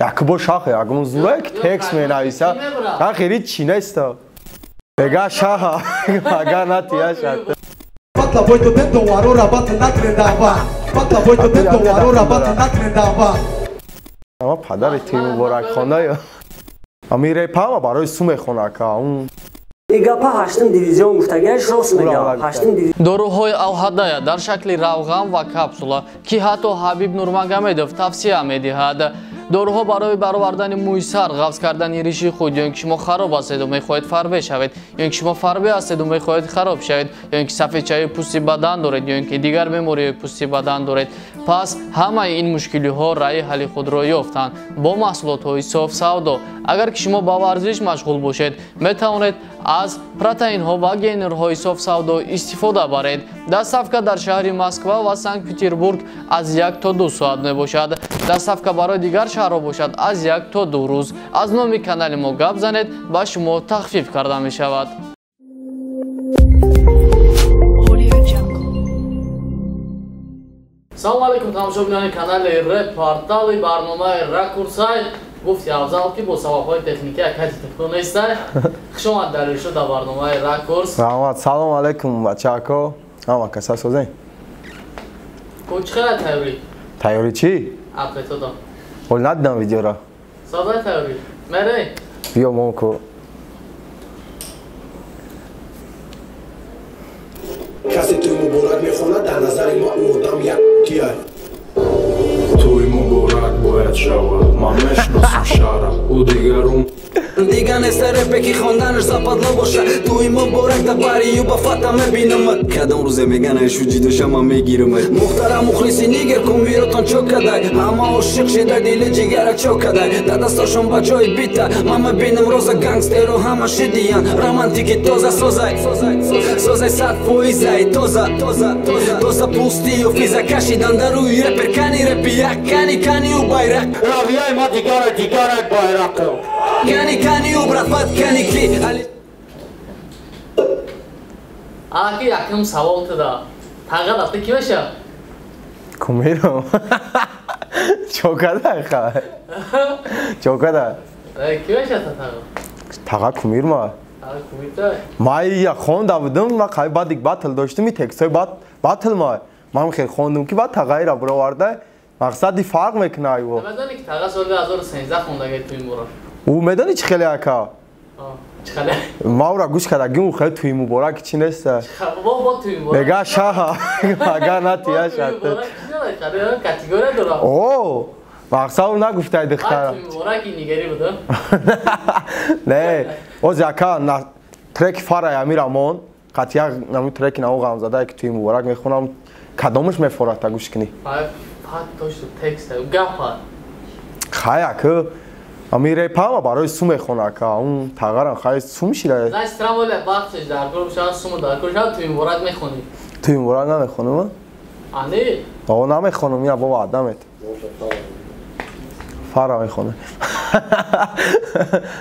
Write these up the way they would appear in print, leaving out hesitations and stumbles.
Якбо шахе, агмон зурак текст менависа. Ахири чи неста. Бега шаха, ага натия шат. Батла бой то ден доваро рабат накредава. Батла бой то ден доваро рабат накредава. Ама падари ти муборак хонда. Ами репама барои су мехона ка. Игапа ҳаштум дивизион гуфтагиаш рост мегӯяд. Ҳаштум дивизион. Доруҳои Алҳадая дар шакли равған ва капсула, ки ҳатто Ҳабиб Нурмагомедов тавсия медиҳад. Доруҳо барои баровардани мӯи сар, ғафз кардани риши худ, ё ин ки шумо хароб ҳастеду мехоҳед фарбе шавед, ё ин ки шумо фарбе ҳастеду мехоҳед хароб шавед, ё ин ки сафедчаи пӯсти бадан доред, ё ин ки дигар бемориҳои пӯсти бадан доред. Пас ҳамаи ин мушкилиҳо раъи ҳалли худро ёфтанд бо маҳсулотҳои соф савдо. Агар ки шумо ба варзиш машғул бошед, метавонед аз протеинҳо ва генерҳои соф савдо истифода баред. Доставка дар шаҳри Москва ва Санкт-Петербург аз 1 то 2 соат мебошад. Доставка барои дигар шаҳрҳо бошад аз 1 то 2 рӯз. Аз номи канали мо гап занед, ба шумо тахфиф карда мешавад. Салом алейкум тамошобинони канали Реп Портали, барномаи Ракурсай. Гуфти Афзал ки бо сабабҳои техникӣ акади техно нестай. Хуш омад Далершо дар барномаи Ракурс. Раҳмат. Салом алейкум бачако. Ҳама каса созен. Ку чӣ хела тайёрӣ? Тайёрӣ чӣ? Апетодо. Ҳол надидам видеоро. Созай тайёрӣ. Мерей? Биё мон ку. Касе туй муборак мехонад, дар назари ма ӯ одам як кия. Туй муборак бояд шавад, ман мешиносам шаҳра, ӯ дигарум. Дига нест репе ки хонданаш западло боша. Туй муборак да барию ба фата мебинамад. Кадом рӯзе мегана шуҷидоша ман мегирамад. Мухтарам мухлиси нигер кумиротон чо кадай. Ҳама ошиқ шида дили ҷигара чо кадай. Да дастошон ба ҷои бита ман мебинам роза гангстеро ҳама шидиян. Романтики тоза созай. Созай 100% тоза тоза тоза пустию физа кашидан дар рӯи репер кани репи як кани кани ӯ байрақ. Равияи ма дигара дигара байрақам. Кани кани ӯ братват кани ки. Аки якум савол туда. Тағйир рафта ки меша? Кумирам. Чо када ха? Чо када? Ки меша та тағйир? Таға кумир ма. Таға кумир та? Ма я хонда будам, ма қай бадик батл доштум, и текстҳои батл ма. Ман хел хондум ки баъд тағайира бароварда. Мақсади фарқ мекунад ӯ. Медонӣ ки таға соли 2013 хондаги ту ин бора? Ӯ медонӣ чӣ хеле ака? Чӣ хеле? Ма ӯра гӯш кардагим, ӯ хеле туи муборак чӣ неста. Бо туи муборак. Мега шаҳа, агар натия шат. Категория дора. О, мақсад ӯ нагуфтай духтара. Туи муборак нигари буда? Не, оз ака треки фарай Амир Амон, қатъия намуи треки нао ғамзадае ки туи муборак мехонам, кадомаш мефорад та гӯш кунӣ? Факт точно текст гапа. Хай ака, ами репама барои су мехона ака, он тағарам хай сум шида. Значит, трамвай вақтш дар кор шава суму дар кор шава туи муборак мехонӣ. Туи муборак намехонам? Ани? О, намехонам, я бо ваъдамет. Фара мехонам.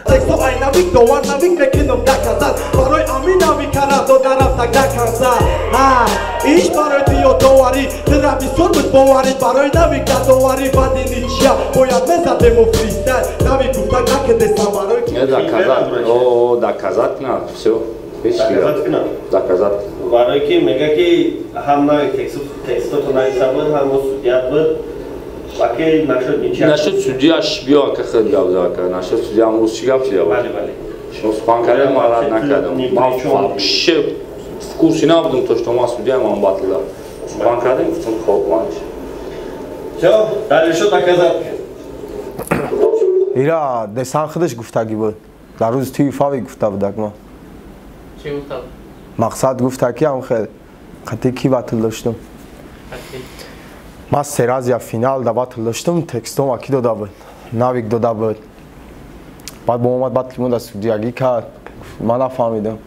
Тексту ай навик довар навик мекунам доказат. Барои ами навик кара дода рафтак даканса. Ҳа, иш барои ту ёдоварӣ, тира бисёр буд боварӣ, барои навик дадоварӣ баъди ничья бояд мезадему фристайл. Навик гуфтак накедесам барои Не доказать. О, доказать надо, всё. Доказать кунам. Доказать. Барои ки мега ки ҳам навик текстото нависа буд, ҳам судья буд. Баки нашуд ничья. Нашуд судьяш биё ака худ гап зад ака. Нашуд судья ҳам рӯз чӣ гап шида буд? Бале, бале. Шумо сухан кардем, ман рад накардам. Ман вообще в курсе набудам, то что ман судья, ман батлда. Сухан кардем, гуфтам хоб ман. Всё, дальше доказать. Ира десан худаш гуфтагӣ буд. Дар рӯзи туи фави гуфта будак ма. Чӣ гуфта буд? Мақсад гуфта ки ҳам хел қатъи ки батл доштум. Ман серазия финал да батл доштум, текстом аки дода буд, навик дода буд. Баъд бо омад батли мо да судьягӣ кард. Ман нафаҳмидам.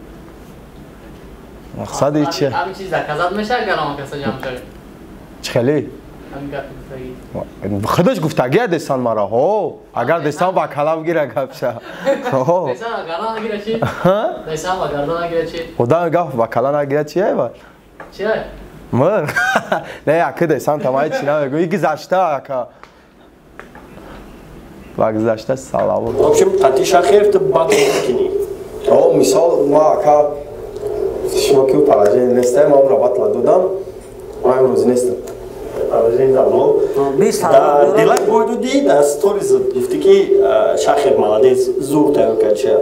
Мақсади чи? Ҳамин чиз доказат мешавад, агар ҳама каса ҷамъ шавем? Чӣ хеле? Ҳамин гапи гуфтагӣ. Худаш гуфтагия десан мара. Ҳо, агар десан ба кала бигира гапша. Ҳо. Десан ба гардан нагира чи? Десан ба гардан нагира чи? Одам гап ба кала нагира чи ай ба? Чи ай? Мыр. Не, ака десан тамай чи намегӯ. И гузашта ака. Ва гузашта салавот. В общем, қати шахер ту батл мекунӣ. О, мисол, ма ака шумо ки поражение нестам, ман ӯро батла додам. Ман имрӯз нестам. Поражение давно. Да, дилак бой додӣ, да сторис гуфтӣ ки шахер молодец, зур тайёр кард чия.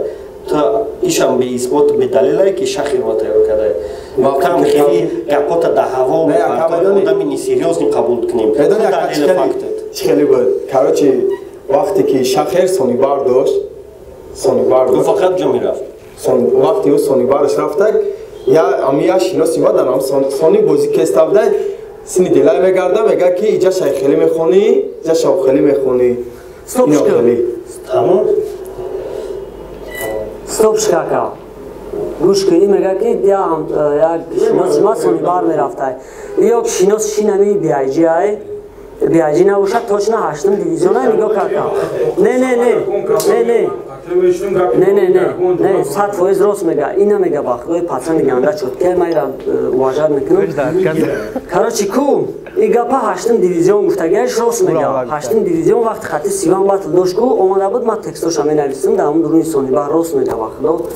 Ту ишам беисбот, бедалилае ки шахерро тайёр кардае. Там хеле гапота да ҳаво мепартои, одами несерьёзный қабул кунем. Далели фактет. Чӣ хеле буд? Короче, вақте ки шахер сонибар дошт, сонибар дошт. Ӯ фақат ҷо мерафт. Вақте ӯ сонибараш рафтак, я ами я шиноси ма дар сони бозӣ кеста будай, сини делай мегарда, мега ки иҷа шайхелӣ мехонӣ, иҷа шавхелӣ мехонӣ. Стоп шка. Тамом. Стоп шка. Гӯш кунӣ, мега ки як шиноси ма сонибар мерафтай. Ё шинос шинами BIG ай. BIG набошад, точно 8 дивизиона нигоҳ карда. Не, не, не. Не, не. Не, не, не. Не, 100% рост мега. Ина мега бахтои пацани ганда чотке майра уважат мекунам. Короче, ку и гапа 8 дивизион гуфтагиаш рост мега. 8 дивизион вақти хати Сиван батл дошт ку омада буд, ман текстоша менависам, дар ҳамон дуруни сонибар рост мега бахто.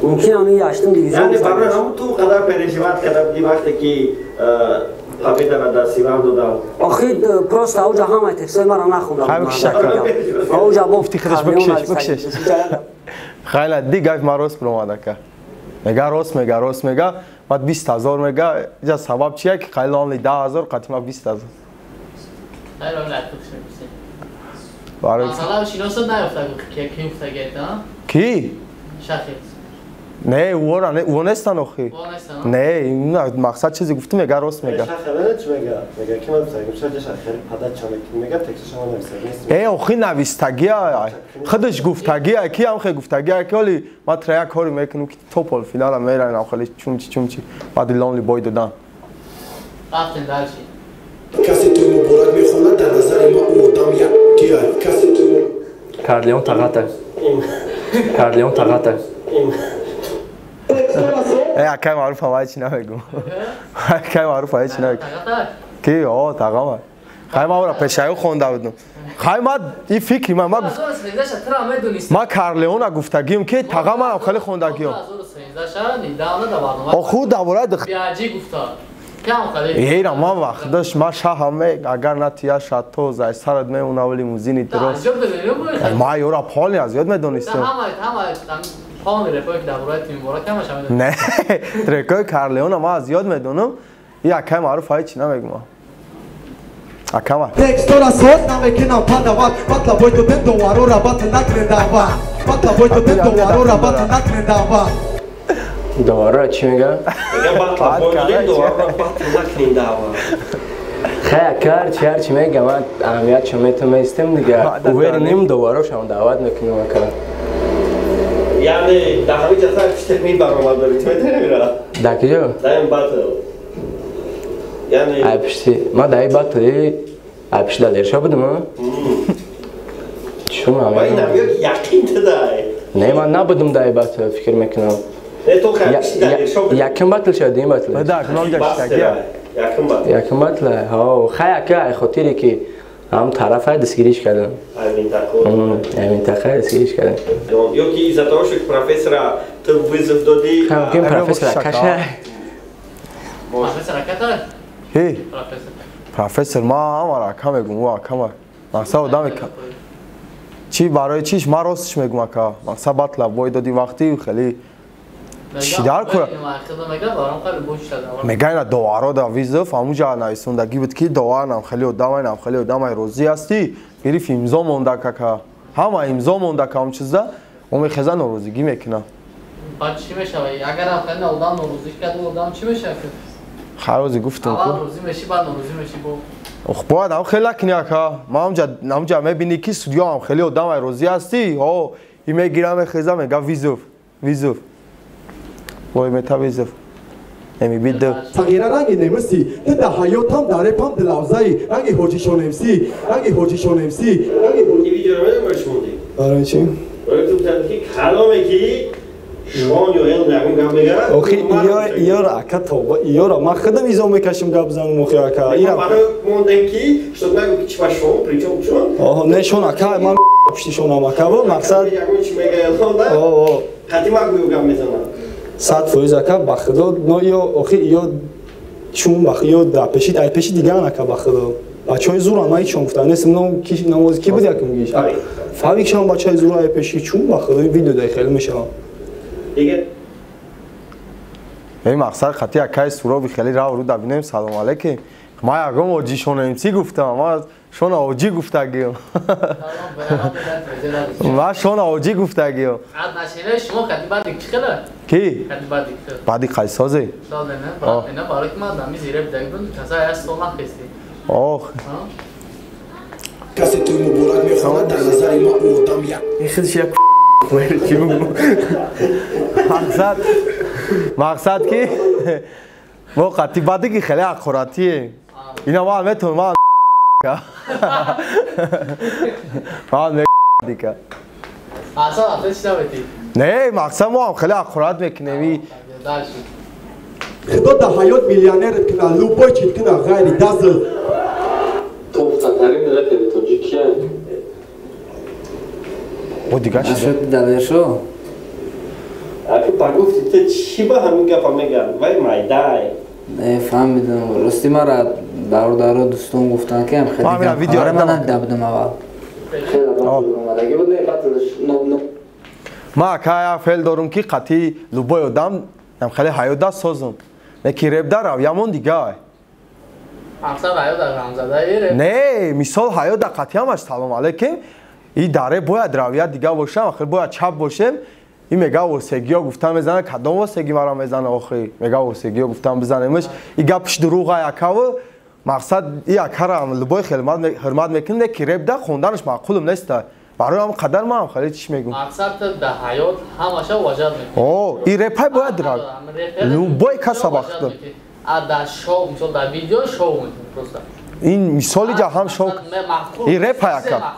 Мумкин ҳамин 8 дивизион. Яъне барои ҳамон ту қадар переживать карда будӣ вақте ки победа дар Сиван додам. Охи просто ауҷа ҳамаи текстҳои маро нахондам. Ауҷа бофти худаш бикшеш, бикшеш. Хайла, ди гап ма рост баромад ака. Мега рост мега, рост мега, баъд 20 000 мега, иҷа сабаб чия ки хайла онли 10 000 қатима 20 000. Хайла онли атуқш мепурсем. Масалан, шиносот наёфта ки ки гуфтагият, а? Ки? Шахер. Не, ӯра не, ӯ нестан охи. Не, мақсад чизе гуфтӣ мега рост мега. Шахер чӣ мега? Мега ки ман гуфтагим, шаҷа шахер падача мекунӣ, мега тексташа ман навистагӣ нест. Э, охи навистагия, худаш гуфтагия, ки ҳам хе гуфтагия, ки оли ман тра як кори мекунам ки то полфинала меравам хеле чумчи чумчи, баъд лонли бой додан. Рафтем дальше. Касе туй муборак мехонад, дар назари ма ӯ одам як кия. Касе туй Карлеон тағата. Карлеон тағата. Акай маъруф ҳам ҳеч намегум. Акай маъруф ҳеч намегум. Ки? О, тағама. Хай ман ӯро пешаё хонда будам. Хай ман и фикри ман ман ман Карлеона гуфтагием ки таға манам хеле хондагием. Оху давора дих. Ера ман вақт дошт, ман шаҳам агар натия шато зай сарат мемона лимузини дуруст. Ман ёра поли аз ёд медонистам. Не, трекои Карлеона ман аз ёд медонам. И акай маъруф ҳеч намегум. Акама. Текстора соз намекунам падават, батла бой додем доварора батл накунем даъва. Батла бой додем доварора батл накунем даъва. Доварора чӣ мега? Мега батла бой додем доварора батл накунем даъва. Хай акар чи ҳар чи мега, ман аҳамиятшо метуместем дига. Увереним доварошам даъват мекунем ака. Яъне дар ҳамин ҷаласа пишти ҳамин баромад дорӣ, ту метавонӣ ра? Дар куҷо? Дар ин батл. Яъне ай пишти ман дар ин батл ай пишти Далершо будам, а? Чун ҳамин яқин ту дай. Не, ман набудам дар ин батл, фикр мекунам. Не, ту хай пишти Далершо будӣ. Якум батл шуд ин батл. Да, кунам ҷаштагия. Якум батл. Якум батл. Ҳо, хай ака ай хотире ки ҳам тараф дастгириш кардам. Ай минтақа. Ай минтақа дастгириш кардам. Ё ки из-за того, что профессора ту вызов додӣ. Мумкин профессора каша. Профессора ката? Ҳи. Профессор ма ҳамара ака мегум, ӯ акама. Мақсад одаме чӣ барои чиш ман ростш мегум ака. Мақсад батла бой додӣ вақти хеле чӣ дар кора? Мега ина доваро да визов ҳамуҷа нависондагӣ буд ки доварнам хеле одамайнам хеле одамай розӣ ҳастӣ, гирифт имзо монда кака. Ҳама имзо монда ка он чиза, ӯ мехеза норозигӣ мекунад. Баъд чӣ мешавад? Агар ҳам хеле одам норозӣ кард, одам чӣ мешавад? Хай рӯзе гуфтам ку. Аввал розӣ мешӣ, баъд норозӣ мешӣ бо. Ох, бояд ҳам хеле накунӣ ака. Ман ҳамҷа мебинӣ ки судья ҳам хеле одамай розӣ ҳастӣ, ҳо, и мегира мехеза мега визов, визов. Вой мета визов. Эми бидду. Сағира ранги немисӣ, ту дар ҳаётам дар репам дилавзаӣ, ранги ҳоҷишон МС, ранги ҳоҷишон МС, ранги ин видеоро медонӣ барои чӣ мондӣ? Барои чӣ? Барои ту гуфтам ки каломе ки Шон ё эл ягон гап мегӯяд. Охи иёра ака тоба, иёра ман худам изо мекашим гап занам охи ака. Ира барои мондем ки чтоб нагӯ ки чи ба шон, причём шон. Оҳо, не шон ака, ман пушти шонам ака бо мақсад. Ягон чи мегӯяд да? О, Қати ма гӯё гап мезанад. 100% ака ба худо, но иё охи иё чун ба иё да пеши ай пеши дигар ака ба худо. Бачаҳои зуран ман ҳечон гуфтам нестам ном ки намози ки буд якум гиш. Фавик шам бачаҳои зура ай пеши чун ба худо видео дай хеле мешавам. Дига ин мақсад қати акаи суроби хеле рав ру дабинем. Салом алейкум. Ма ягон оҷи шона МС гуфтам, ма шона оҷи гуфтагиём. Ма шона оҷи гуфтагиём. Отношения шумо қати баъди чӣ хела? Ки? Қати баъди Баъди қайсозе? Созе, не? Брат, ина барои ки ман дами зире бидаги будам, каса як сол нахести. Ох. Касе туй муборак мехонад, дар назари ма ӯ одам як. Ин худш як чӣ бигӯ? Мақсад мақсад ки мо қати баъди ки хеле ҳақоратием. Ина ман метавонам ман ман дика. Аслан охир чӣ наметӣ? Не, мақсад мо ҳам хеле ҳақорат мекунем. Худо дар ҳаёт миллионерат кунад, любой чиз кунад, ғайри дазл. Тофтатарин рэпери тоҷик кия? О дигар чӣ? Нашуд Далершо? Аки ба гуфти ту чӣ ба ҳамин гапа мегӯянд? Вай майдай. Не, фаҳмидам. Рости мара бародаро дӯстон гуфтанд ки ҳам хеле Ман видео ман надида будам аввал. Ман ака як феъл дорум ки қатъи любой одам ам хеле ҳаёт даст созум. Не ки реп дар равиямон дигар. Мақсад ҳаёт дар ғамзадаи реп? Не, мисол ҳаёт дар қатъи ҳамаш салом алейкум. И дар реп бояд равия дигар бошам, ахир бояд чап бошем. И мега восегиё гуфтан мезана, кадом восеги мара мезана охи? Мега восегиё гуфтан бизанемш. И гапш дурӯға якаву мақсад и якара любой хеле ҳурмат мекунем, не ки реп да хонданаш маъқулам неста. Барои ҳам қадар ман ҳам хеле чиш мегӯм. Мақсад дар ҳаёт ҳамаша уважат мекунӣ. О, и репай бояд рав. Любой каса вақт. А дар шоу, мисол дар видео шоу мекунӣ просто. Ин мисоли ҷа ҳам шоу. И репай ака.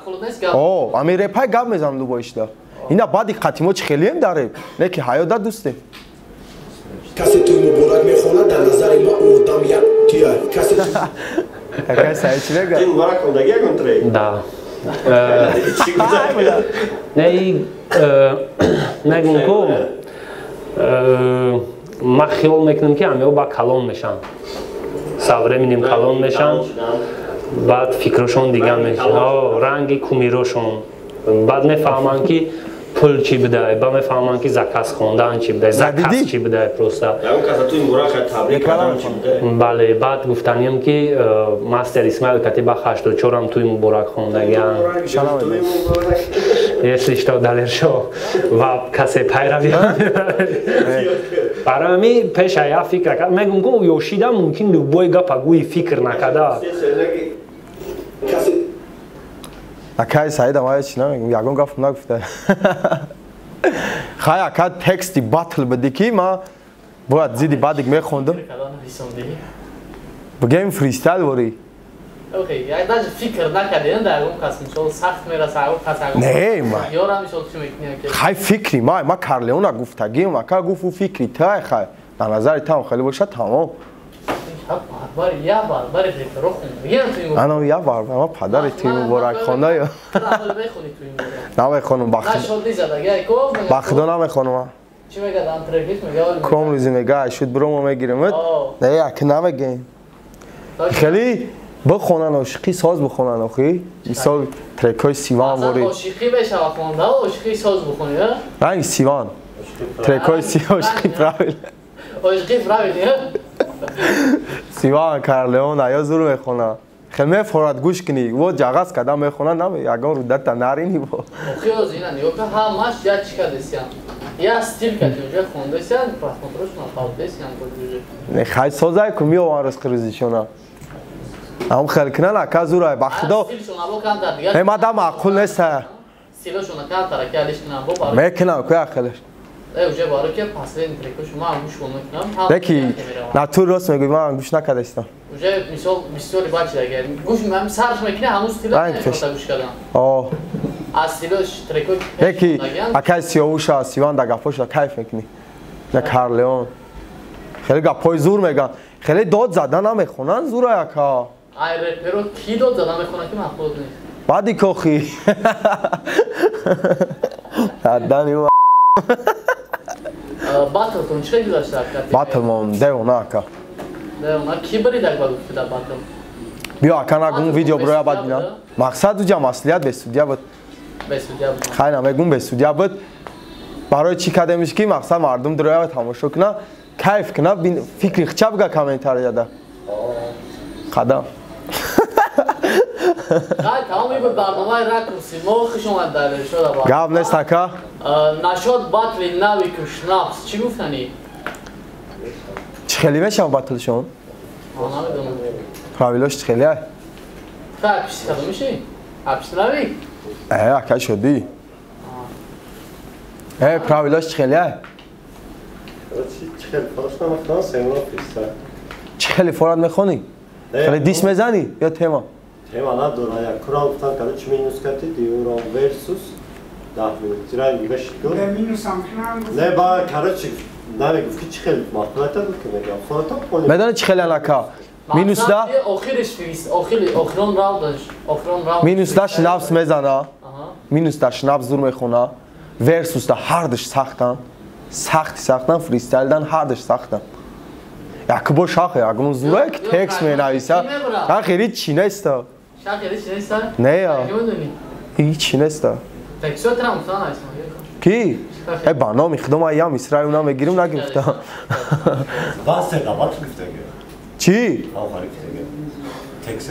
О, ами репай гап мезанам любой ишда. Ина баъди қатъи мо чӣ хелием дар реп, не ки ҳаёт да дӯстем. Касе туй муборак мехонад, дар назари ма ӯ одам як тия. Касе Акай Саид чӣ мегӯяд? Ти муборак хондаги ягон трек? Да. Не, мегӯм ку ман хиёл мекунам ки ҳамеҳо ба калон мешаванд. Со временем калон мешаванд, баъд фикрошон дигар мешавад, ранги кумирошон. Баъд мефаҳманд ки пул чӣ будай, баъд мефаҳманд ки заказ хондан чӣ будай, заказ чӣ будай просто. Ягон каса туй муборак табрик кардан чӣ будай? Бале, баъд гуфтаниям ки мастер Исмаил Катиба 84-ам туй муборак хондагиам. Если что, Далершо ва касе пайравӣ. Барои ҳамин пеша я фикр кард, мегӯм ку ёшида мумкин любой гапа гӯи фикр накарда. Акай Саид ама чӣ намегӯм, ягон гап нагуфта. Хай ака тексти батл биди ки ма бояд зидди бадик мехондам. Бигем фристайл вори. Окей, я даже фикр накардем дар ягон кас мисол сахт мераса, ягон кас ягон. Не, ма. Ёра мисол чӣ мекунӣ ки? Хай фикри ма, ма Карлеона гуфтагим, ака гуфт ӯ фикри тай хай. Дар назари там хеле бошад тамом. Я барбари реперо хонда. Ана я барбар, ма падари туй муборак хонда ё. Намехонам ба худо намехонам. Чӣ мегӯяд антреприз мегӯяд? Ком рӯзи мегӯяд, шуд биро мо мегирем. Не, як намегӯем. Хеле бихонан ошиқӣ соз бихонан охи. Мисол трекҳои Сиван вори. Ошиқӣ мешава хонда, ошиқӣ соз бихонӣ, а? Ранги Сиван. Трекҳои Сиван ошиқӣ правил. Ошиқӣ правил, Сиван Карлеон ая зур мехонад. Хеле мефорад гӯш кунӣ. Во ҷағаз када мехонад, наме ягон рудата нарини бо. Охи оз ина нигоҳ кун, ҳамаш я чӣ кардесиян. Я стил кардем, уже хондесиян, просмотрошон қабдесиян уже. Не хай созай ку меован рӯз қирӯзишона. Ам хел кунан ака зурай ба худо. Не ма да маъқул неста. Стилошона камтар ака алиш кунан бо барои. Мекунам ку як хелеш. Уже барои ки последний треко шумо ҳам гӯш мекунам. Леки натур рост мегӯй, ман гӯш накардастам. Уже мисол бисёри бачи дагар. Гӯш ман сарш мекунӣ ҳамун стил гӯш кардам. О. Аз стилош трекои яки акай Сиёвуша, Сиван да гапоша кайф мекунӣ. На Карлеон. Хеле гапҳои зур меган. Хеле дод зада намехонанд зура яка. Ай реперо ки дод зада мехонад ки маъқул нест. Баъди кохи. Дадани Батлтон чӣ гузашта ака? Батлмон девона ака. Девона ки бридаг ба гуфти да батл? Биё ака нагум видео броя бад бина. Мақсад уҷа маслиҳат бе судья буд. Бе судья буд. Хай намегум бе судья буд. Барои чӣ кардемиш ки мақсад мардум дроя тамошо куна, кайф куна, фикри хча буга комментарияда. Қадам. Хай тамоми буд барномаи ракурси мо хуш омад дар Иршода ба. Гап нест ака. Нашод батли нави кушнапс чӣ гуфтанӣ? Чӣ хеле мешавад батлшон? Намедонам. Правилош чӣ хеле ай? Та пишти кадом мешӣ? Апишти нави? Ака шудӣ. Правилош чӣ хеле ай? Чӣ хеле форат намехонам, сема фристайл. Чӣ хеле форат мехонӣ? Хеле дис мезанӣ ё тема? Тема надора, як курам гуфтам, короче минус кати, диурам версус 10 минут. Тира гашт ку? Не минусам кунам. Не ба, короче, намегуфт ки чӣ хеле мақулата буд ки мегам. Фората хони. Медонӣ чӣ хеле анака? Минус да? Охириш фирист, охирон раундаш, охирон раунд. Минус да шнапс мезана. Минус да шнапс зур мехона. Версус да ҳардаш сахтан. Сахти сахтан, фристайлдан ҳардаш сахтан. Якбо шахе, ягон зурак текст менависа. Ахири чӣ неста? Шахе чӣ неста? Не я. Ҳеҷ неста. Тексто трам гуфтан айсан. Ки? Ба номи худо ман ям Исраил намегирим нагирифтам. Басе гапат гуфтаги. Чӣ?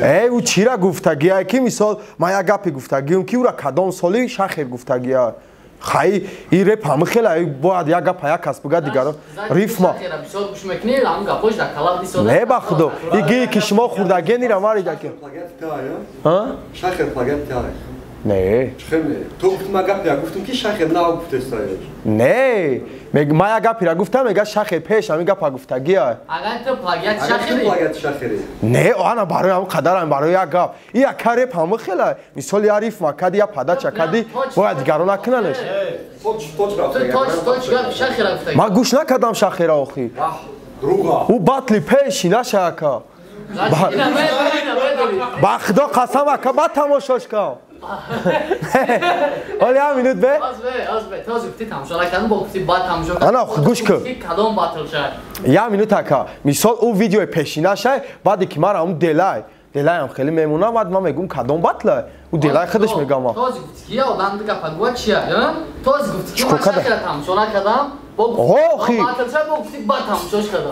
Ӯ чира гуфтагия ки мисол ман як гапе гуфтагиам ки ӯра кадом соли шахер гуфтагия. Хай и реп ҳама хеле бояд як гапа як кас буга дигаро рифма. Не ба худо иги ки шумо хурдагенира маридаки. Шахер плагиат таа. Не. Чӣ не? Ту гуфтӣ ман гапе гуфтам ки шахер нав гуфтестай. Не, ман як гапера гуфтам, мега шахер пеш ҳамин гапа гуфтагия. Агар ту плагиат шахери? Плагиат шахери. Не, ана барои ҳамон қадарам барои як гап. И як реп ҳама хеле. Мисол я рифма кади, я падача кади, бояд дигаро накунанеш. Точ гап шахера гуфтаги. Ман гӯш накардам шахера охи. Друга. Ӯ батли пеши наша ака. Ба худо қасам ака, ба тамошош кам. Оли ҳам минут бе? Аз бе, този гуфти тамошо накардам, бо гуфти баъд тамошо кардам. Ана гӯш кун. Кадом батл шай? Як минут ака. Мисол ӯ видеои пешина шай, баъде ки ман ҳамун делай, делаям хеле мемонам, баъд ман мегӯм кадом батлай? Ӯ делай худаш мегам. Този гуфти ки я одам гапа гуа чия? Този гуфти ки ман шахера тамошо накардам. Охи.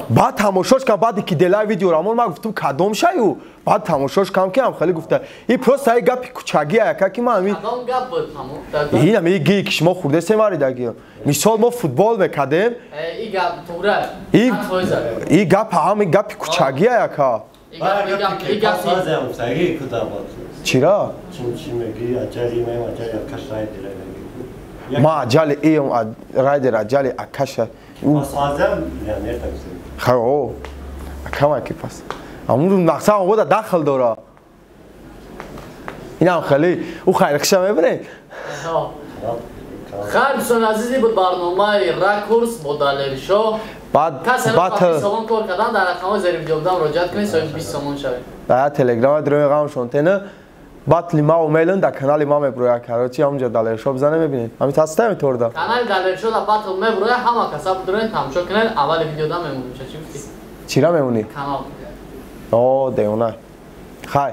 Баъд тамошош кардам, баъде ки делай видеоро мон ман гуфтам кадом шай ӯ? Баъд тамошош кардам ки ҳам хеле гуфта. И просто ай гапи кучагия яка ки ман ҳамин кадом гап буд ҳамон? Ин ҳами ги ки шумо хурдесем маридаги. Мисол мо футбол мекардем. И гап тура. И гап ҳами гапи кучагия яка. И гап Чира? Чӣ мегӣ? Аҷали мем, аҷали акаш райдера мегӣ. Ма аҷали иам райдер аҷали акаша. Хай о. Акама ки пас. Амун нақса омода дахл дора. Инам хеле ӯ хайрхиша мебинед. Хайр дӯстони азизи буд барномаи Ракурс бо Далершоҳ. Баъд батл сомон кор кардан дар рақамҳои зери видео будам муроҷиат кунед, соҳиби 20 сомон шавед. Дар Телеграм дрои ғамшон тена батли ма умелн дар канали ма меброя. Короче, ҳамунҷо Далершоҳ бизане мебинед. Ҳамин ҳаста ҳамин торда. Канали Далершоҳ дар батл меброя, ҳама каса бидроен тамошо кунед. Аввали видеода мемонем. Чӣ гуфтӣ? Чира мемонӣ? Канал. О, девона. Хай.